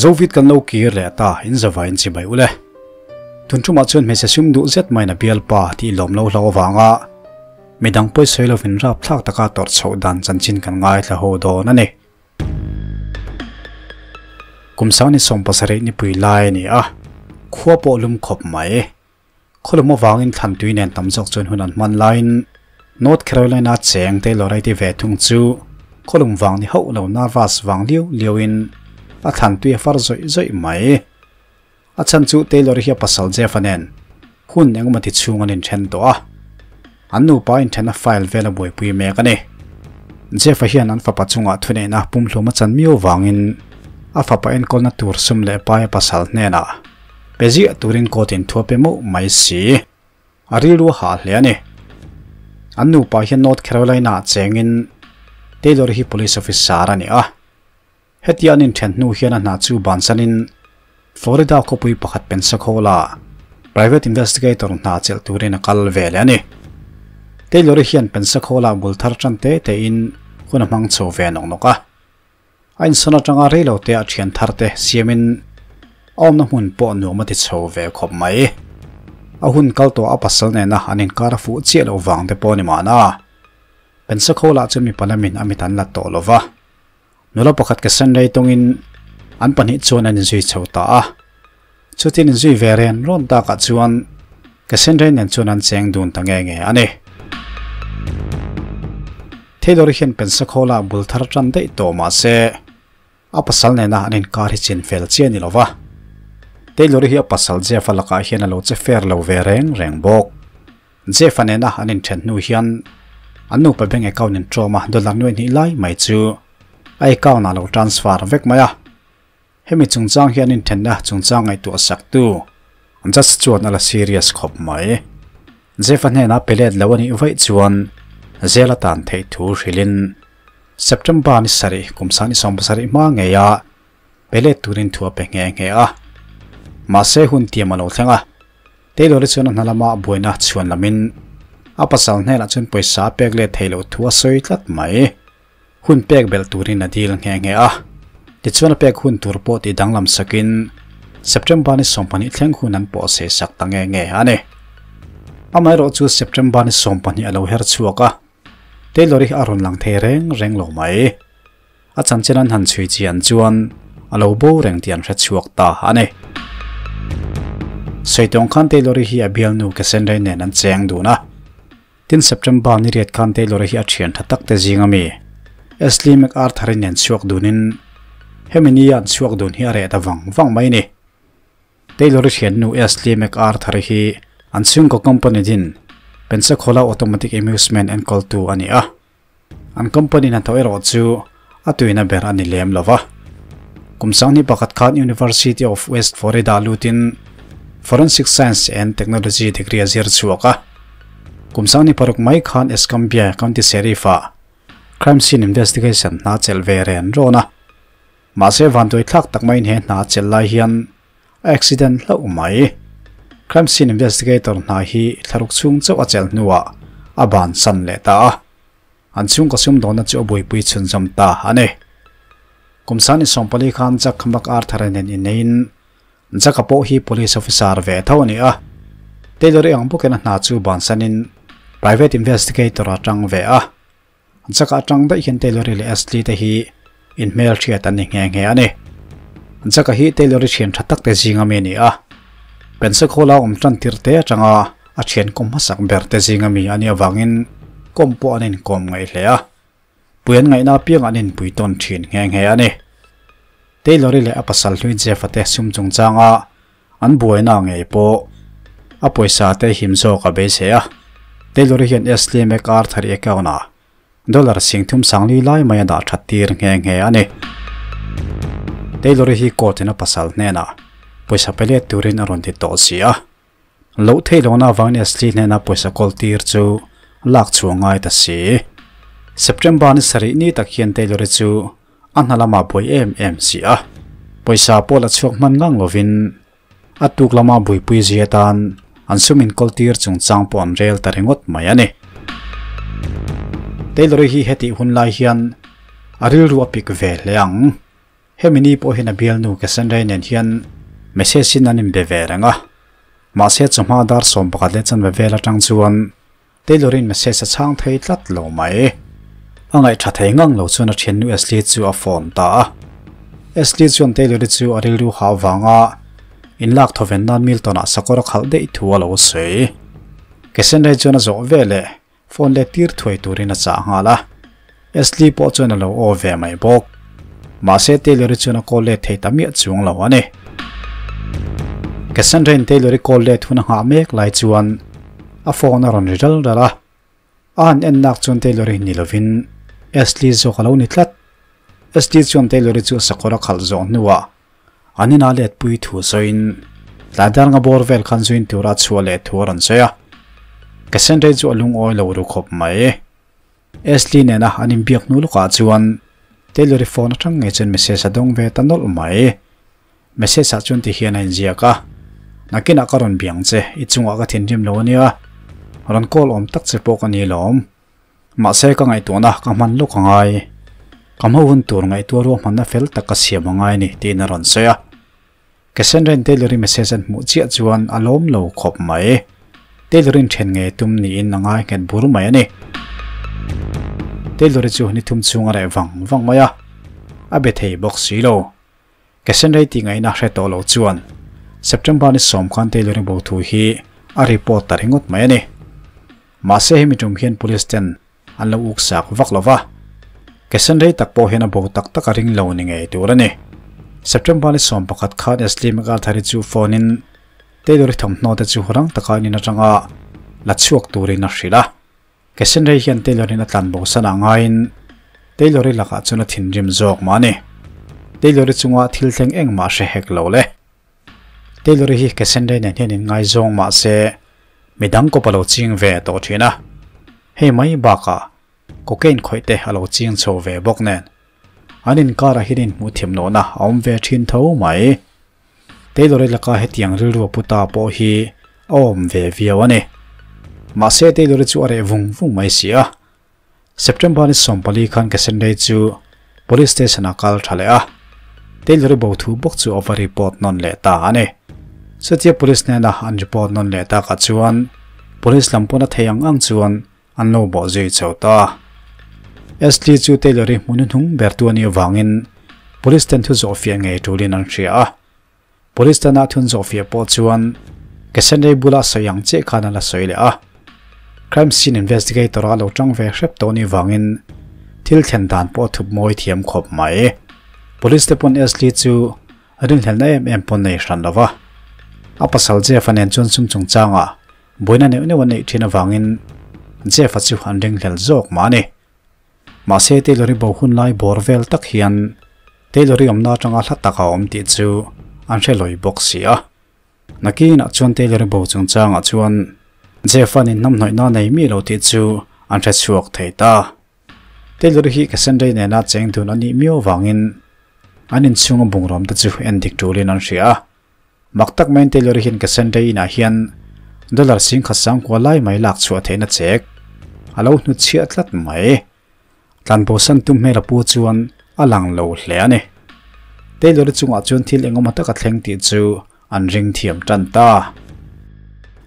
Zovit kan lo kir leh ta in zavai in chibai ule. Tun ṭumah chuan hmeichhe sum duh zet maiin a bialpa tih lawm lo hlo avanga midang pawi sawi lovin rapthlak taka tawrh chhoh dan chanchin kan ngaithla ho dawn a ni. Kum 27 nipui lai a ni a, khua pawh lum khawp mai. Khawlum avangin thlan tui nen tam zawk chuan hun an hman laiin North Carolina cheng Taylor a ti ve thung chu khawlum vang ni hauh lo nervous vang liau liauin a thlan tui a far zawih zawih mai. A chhan chu Taylor hi a pasal Jeff-a nen hun engemaw ti chhung an inthen tawh a, an nupa inthenna file vel a buaipui mek a ni. Jeff-a hian an fapa chungah thuneihna pumhlum a chan miau vangin a fapa enkawlna tur sum leh pai a pasal hnenah Pe ziah turin court in thu a pe mauh mai si. A rilru a hah hle a ni. An nupa hian North Carolina ah chengin Taylor hi police officer a ni a. Hetia an inthen hnu hian a hna chu bansanin Florida khawpui pakhat Pensacola ah private investigator hna chelh turin a kal ve leh a ni. Taylor hian Pensacola bul thar tan te tein hun a hmang chho ve nawk nawk a. A insawn atanga reilo te a thian thar te siamin a awmna hmun pawh nuam a ti chho ve khawp mai. A hun kal tawh a pasal nena an inkar a fuh chiah loh vang te pawh a ni mahna. Pensakhola chu mipa lamin a mit an la tawh lo va. Nula pakhat ke sen rei tawngin an pahnih chuan an inzui chho ta a. Chutin inzui ve ren rawn takah chuan ke sen rei nen chuan an cheng dun ta nge nge a ni. Taylor hian Pensacola bul thar tan daih tawh mah se, a pasal nena an inkar hi chin fel chiah a ni lo va. Taylor hi a pasal Jeff-a lakah hian a lo che fair lo ve reng reng bawk. Jeff-a nena an inthen hnu hian an nupa bank account intawm a dollar nuai hnih lai mai chu a account ah a lo transfer vek mai a. Hemi chungchang hian inthenna chungchang ngaihtuah saktu Judge chuan a la serious khawp mai. Jeff-a hnenah pe let lo a nih vaih chuan jail a tan theih thu hrilhin September ni sarih kum 27 hma ngeia pe let turin thu a pe nghe nghe a. Mahse hun tiam a lo thleng a, Taylor-i chuan a hna lama buaina chhuan lamin a pasal hnenah chuan pawisa a pek let theih loh thu a sawi tlat mai. Hun pek belh turin a dil nghe nghe a, tichuan a pek hun tur pawh tih danglam sakin September ni 12 thleng hun an pawh sei sak ta nghe nghe a ni. Amaherawh chu September ni 12 a lo her chhuak a, Taylor-i a rawn lang thei reng reng lo mai. A chanchin an han chhui chian chuan a lo bo reng tih an hre chhuak ta a ni. Sawi tawng khan Taylor-i hi a bialnu Cassandra-i nen an cheng dun a. Tin September ni riat khan Taylor-a hi a thian tha tak te zing ami Ashley MacArthur-i nen chhuak dunin hemi nia an chhuak dun hi a reh ta vang vang mai ni. Taylor-i thiannu Ashley MacArthur-i hi an chhungkaw company din Pensacola Automatic Amusement enkawltu a ni a. An company hnathawh erawh chu a tuina ber a ni lem lo va. Kum 21 khan University of West Florida lutin Forensic Science and Technology degree a zir chhuak a. Kum 26 mai khan Escambia County Sheriff-ah Crime Scene Investigation hna chelh ve ren rawn a. Mahse vanduai thlak tak maiin he hna chelh lai hian a accident hlauh mai. Crime scene investigator hna hi thlaruk chhung chauh a chelh hnuah a bansan leh ta a. An chhungkaw sumdawnna chu a buaipui chhunzawm ta a ni. Kum 24 khan Jack MacArthur nen inneiin Jack-a pawh hi police officer ve tho a ni a. Taylor-i ang bawkin a hna chu bansanin private investigator a tang ve a. Jack-a atang daih hian Taylor-i leh Ashley te hi inhmelhriat an ni nghe nghe a ni. Jack-a hi Taylor-i thian tha tak te zinga mi a ni a. Pensacola awm tan tir te atanga a thian kawm hmasak ber te zinga mi a nih avangin kawm pawh an inkawm ngaih hle a. Pui an ngaihna apiang an inpui tawn thin nghe nghe a ni. Taylor-i leh a pasal hlui Jeff-a te sum chungchanga An buaina ngei pawh a pawisa te him zawk a beisei a, Taylor hian Ashley MacArthur i account ah dollar 340 lai mai a dah that tir nghe nghe a ni. Taylor hi court in a pasal hnenah pawisa pe let turin a rawn ti tawh si a, loh theih lohna avangin Ashley hnena pawisa kawl tir chu lak chhuah ngai ta si. September ni sarih ni tak hian Taylor-i chu A hna lamah buai em em si a, pawisa pawh la chhuak hman ngang lovin a tuk lama buaipui zui atan an sum inkawl tir chungchang pawh an rel ta ringawt mai a ni. Taylor-i hi hetih hun lai hian a rilru a pik ve hle ang. Hemi ni pawh hian a bialnu Cassandra-i nen hian message in an inbe ve reng a, mahse chawhma dar 11 leh chanve vel atang chuan Taylor-in message a chhang thei tlat lo mai. A ngaihṭha thei ngang lo chuan a ṭhiannu Ashley chu a phone ta a. Ashley chuan Taylor-i chu a rilru hah vanga inlak thawven nan Milton-ah sakawr a khalh daih thu a lo sawi. Cassandra-i chuan a zawh veleh phone let tir thuai turin a chah nghal a. Ashley pawh chuan a lo aw ve mai bawk. Mahse Taylor-i chuan a call let thei ta miah chuang lo a ni. Cassandra-in Taylor-i call let hun a nghah mek lai chuan a phone a rawn ri ral ral a. A han en nak chuan Taylor-i ni lovin Ashley zawk a lo ni tlat. Ashley chuan Taylor-i chu sakawr a khalh zawh hnuah an inah let pui thu sawiin tlai dar nga bawr vel khan zuin tura chhuah leh thu a rawn sawi a. Cassandra-i chu a lungawi lo ru khawp mai. Ashley nena an inbiak hnu lawkah chuan Taylor-i phone atang ngei chuan message a dawng ve ta nawlh mai. Message ah chuan ti hian a inziak a, Nakinah ka rawn biang che, i chungah ka thinrim lo ania, rawn call awm tak che pawh ka ni lawm. Mahse ka ngaihtuahna ka hman lawk a ngai. Ka hma hun tur ngaihtuah ruahmanna fel tak ka siam a ngai a ni, tiin a rawn sawi a. Cassandra-in Taylor-i message an hmuh chiah chuan a lawm lo khawp mai. Taylor-in then ngei tum niin a ngai nghet bur mai a ni. Taylor-i chu ni thum chhung a reh vang vang mai a, a be thei bawk si lo. Cassandra-i tih ngaihna hre tawh lo chuan September ni sawm khan Taylor-i bo thu hi a report ta ringawt mai a ni. Mahse hemi tum hian police ten an lo uk sak vak lo va, Cassandra i tak pawh hian a bo tak tak a ring lo ni ngei tur a ni. September ni 11 khan Ashley MacArthur-i chu phone in Taylor-i thawmhnaw te chu rang taka in in atanga la chhuak turin a hrilh a. Cassandra i hian Taylor-in a tlan bo san ah ngaiin Taylor-i lakah chuan a thinrim zawk mah a ni. Taylor-i chunga thil thleng engmah hre hek lo le. Taylor-i hi Cassandra nen hian inngaizawng mah se midang kawp a lo ching ve tawh thin a, hei mai bakah cocaine khawih te a lo ching chho ve bawk nen an inkarah hian inhmuh thiam lohna a awm ve thin tho mai. Taylor-i laka hetiang rilru a pu ta pawh hi a awm ve viau a ni. Mahse Taylor-i chu a reh vung vung mai si a. September ni 14 khan Cassandra chu Police Station ah kal tha leh a, Taylor-i bo thu bawk chu a va report nawn leh ta a ni. Chutia Police hnena an report nawn leh takah chuan Police lam pawn a thei ang ang chuan an lo bawh zui chho ta. Ashley chu Taylor-i hmun hnung ber tu a nih avangin Police ten thu zawhfiah ngei tulin an hria a. Police tana thun zawhfiah pawh chuan Cassandra bula sawi ang chiah khan a la sawi leh a. Crime scene investigator a lo tang ve hrep tawh ni vangin thil thlen dan pawh a thup mawi thiam khawp mai. Police te pawn Ashley chu rinhlelhna em em pawn nei hran lo va. A pasal Jeff-a nen chuan sum chungchangah buaina neuh neuh a neih thin avangin Jeff-a chu an ringhlel zawk mah a ni. Mahse Taylor-i bo hun lai bawr vel tak hian Taylor-i awmna atanga hla tak a awm tih chu an hre lawi bawk si a. Nakinah chuan Taylor-i bo chungchangah chuan Jeff-a'n inhnamhnawihna nei mi lo tih chu an hre chhuak thei ta. Taylor-i hi Cassandra-i nena cheng dun a nih miau vangin an inchhunga bungraw te chu en dik tulin an hria a. Mak tak maiin Taylor-i hian Cassandra inah hian dollar 10,000 lai mai lak chhuah theihna chek a lo hnutchhiah tlat mai. Tlanbosan tum hmel a pu chuan a lang lo hle a ni. Taylor-i chungah chuan thil engemaw tak a thleng tih chu an ring thiam tan ta.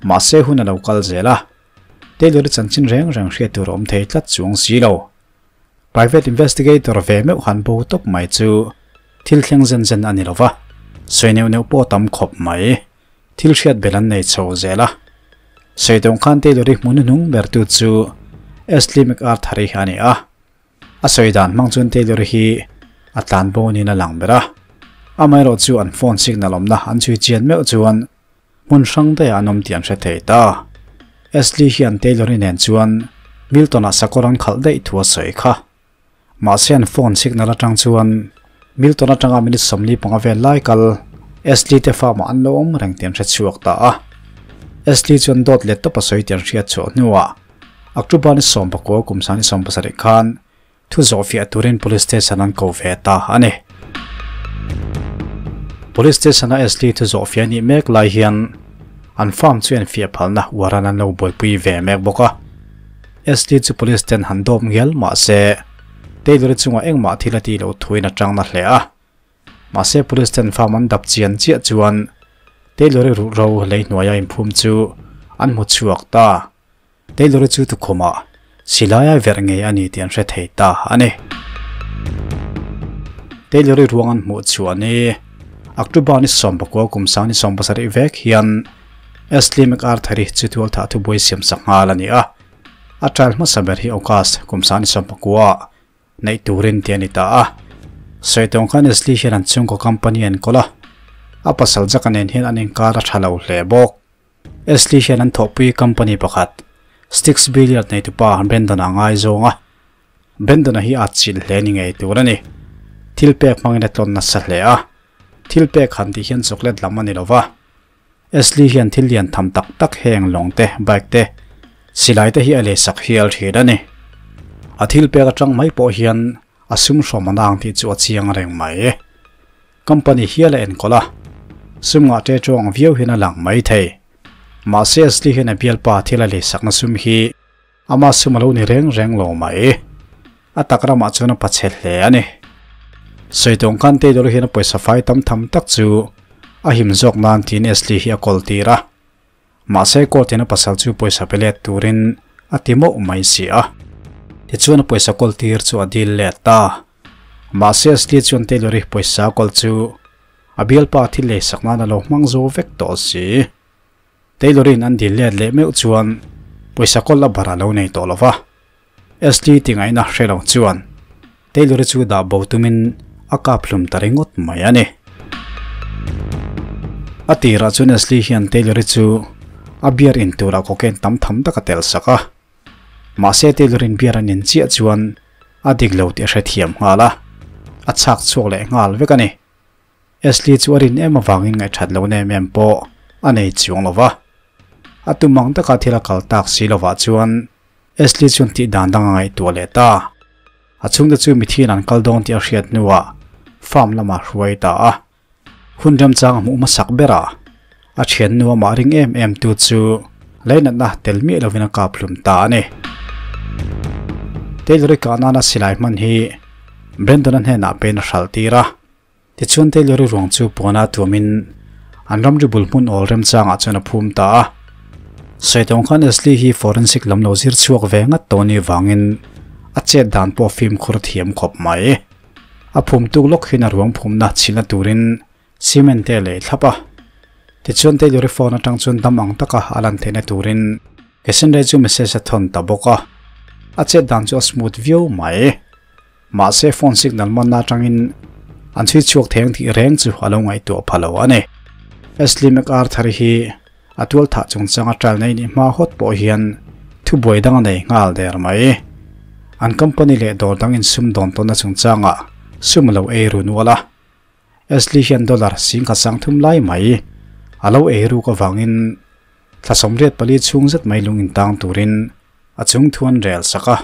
Mahse hun a lo kal zel a, Taylor-i chanchin reng reng hriat tur a awm thei tlat chuang si lo. Private investigator ve meuh han bo tawp mai chu thil thleng zen zen a ni lo va, sawi neuh neuh pawh tam khawp mai. Thil hriat belh an nei chho zel a. Sawi tawng khan Taylor-i hmu hnuhnung bertu chu Ashley MacArthur-i a ni a. A sawi dan hmang chuan Taylor-i hi a tlan bo niin a lang ber a. Amaherawh chu an phone signal awmna an chhui chian meuh chuan Hmun hrang daih ah an awm tih an hre thei ta. Ashley hian Taylor-i nen chuan Milton-ah sakawr an khalh daih thu a sawi kha. Mahse an phone signal atang chuan Milton atanga minute 45 vel lai kal Ashley te farm ah an lo awm reng tih an hre chhuak ta a. Ashley chuan dawt let tawp a sawi tih an hriat chhuah hnuah October ni 19 kum 2017 khan Thu zawhfiah turin Police Station an ko ve ta a ni. Police Station a Ashley thu zawhfiah nih mek lai hian an farm chu enfiah phalna uaran an lo buaipui ve mek bawk a. Ashley chu Police ten han dawp ngial mah se Taylor-i chungah engmah thil a tih loh thuin a tang na hle a. Mahse police ten farm an dap chian chiah chuan Taylor-i ruhro lei hnuaia inphum chu an hmu chhuak ta. Taylor-i chu tukhumah silaia verh ngei a ni tih an hre thei ta a ni. Taylor-i ruang an hmuh chhuah ni October ni 19 kum 2017 vek hian Ashley McArthur-i chu tualthah thubuai siam sak nghal a ni a. A trial hmasa ber hi August kum 2019 neih turin tih a ni ta a. Sawi tawng khan Ashley hian an chhungkaw company an kawl a, a pasal Jack-a nen hian an inkar a tha lo hle bawk. Ashley hian an thawhpui company pakhat Styx Billiard neitupa Brandon-a ngaizawng a, Brandon-a hi a chilh hle ni ngei tur a ni. Thil pek hmangin a tlawn nasa hle a, thil pek han tih hian chocolate lam a ni lo va. Ashley hian thil lian tham tak tak heng lawng te, bike te, silai te hi a leisak hial thin a ni. A thil pek atang mai pawh hian a sum hrawm a nang tih chu a chiang reng mai. Company hial a enkawl a, sum ngah te tawng viau hian a lang mai thei. Mahse Ashley hian a bialpa thil a leisakna sum hi ama sum a lo ni reng reng lo mai. A tak ramah chuan a pachhe hle a ni. Sawi tawng khan Taylor hian a pawisa fai tam tham tak chu a him zawk nan tiin Ashley hi a kawl tir a. Mahse court in a pasal chu pawisa pe let turin a ti mauh mai si a. Tichuan a pawisa kawl tir chu a dil let ta. Mahse Ashley chuan Taylor-i pawisa kawl chu a bialpa thil leisak nan a lo hmang zo vek tawh si. Taylor-in an dil let leh meuh chuan pawisa kawl a bar a lo nei tawh lo va. Ashley tingaihna hre lo chuan Taylor-i chu dah bo tumin a kap hlum ta ringawt mai a ni. A tirah chuan Ashley hian Taylor-i chu a beer in turah cocaine tam tham tak a tel sak a. Mahse Taylor-in beer an in chiah chuan a dik lo tih a hrethiam nghal a, a chhak chhuak leh nghal vek a ni. Ashley chu a rin em avangin ngaihthat lohna em em pawh a nei chuang lo va. A tum ang taka thil a kal tak si lovah chuan Ashley chuan tih dan dang a ngaihtuah leh ta. A chhungte chu mithian an kal dawn tih a hriat hnuah farm lamah hruai ta a. Hun remchang a hmuh hmasak ber a, a thiannu amah ring em em tu chu leinatna tel miah lovin a kap hlum ta a ni. Taylor-i kah nana silai hman hi Brandon-a hnenah pen a hralh tir a. Tichuan Taylor-i ruang chu puana tuamin an ramri bul hmun awl remchangah chuan a phum ta a. Saitawng khan Ashley hi forensic lam lo zir chhuak ve ngat tawh ni vangin a chet dan pawh fimkhur thiam khawp mai. A phum tuk lawk hian a ruang phumna chhilhna turin cement te a lei thlap a. Tichuan Taylor-i phone atang chuan dam ang taka a lan theihna turin Cassandra chu message a thawn ta bawk a. A chet dan chu a smooth viau mai. Mahse phone signal manna atangin an chhui chhuak theng tih reng chu a lo ngaihtuah pha lo a ni. Ashley McArthur hi a tual thah chungchang a trial nei nih hma hawt pawh hian thubuai dang a nei nghal der mai. An company leh dawr dang insumdawn tawnna chungchangah sum a lo ei ru nual a. Ashley hian dollar 10,300 lai mai a lo ei ruk avangin thla 84 chhung zet mai lung intang turin a chung thu an rel sak a.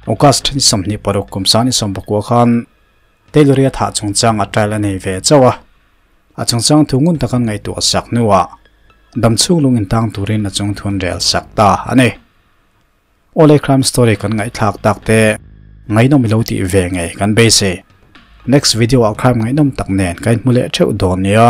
August 26 kum 2019 khan Taylor-i a thah chungchang a trial a nei ve chauh a. A chungchang thu ngun taka ngaihtuah sak hnuah dam chhung lung intang turin a chung thu an rel sak ta a ni. Awle crime story kan ngaihthlak tak te ngaihnawm i lo tih ve ngei kan beisei. Next video ah crime ngaihnawm tak nen ka inhmu leh theuh dawn nia.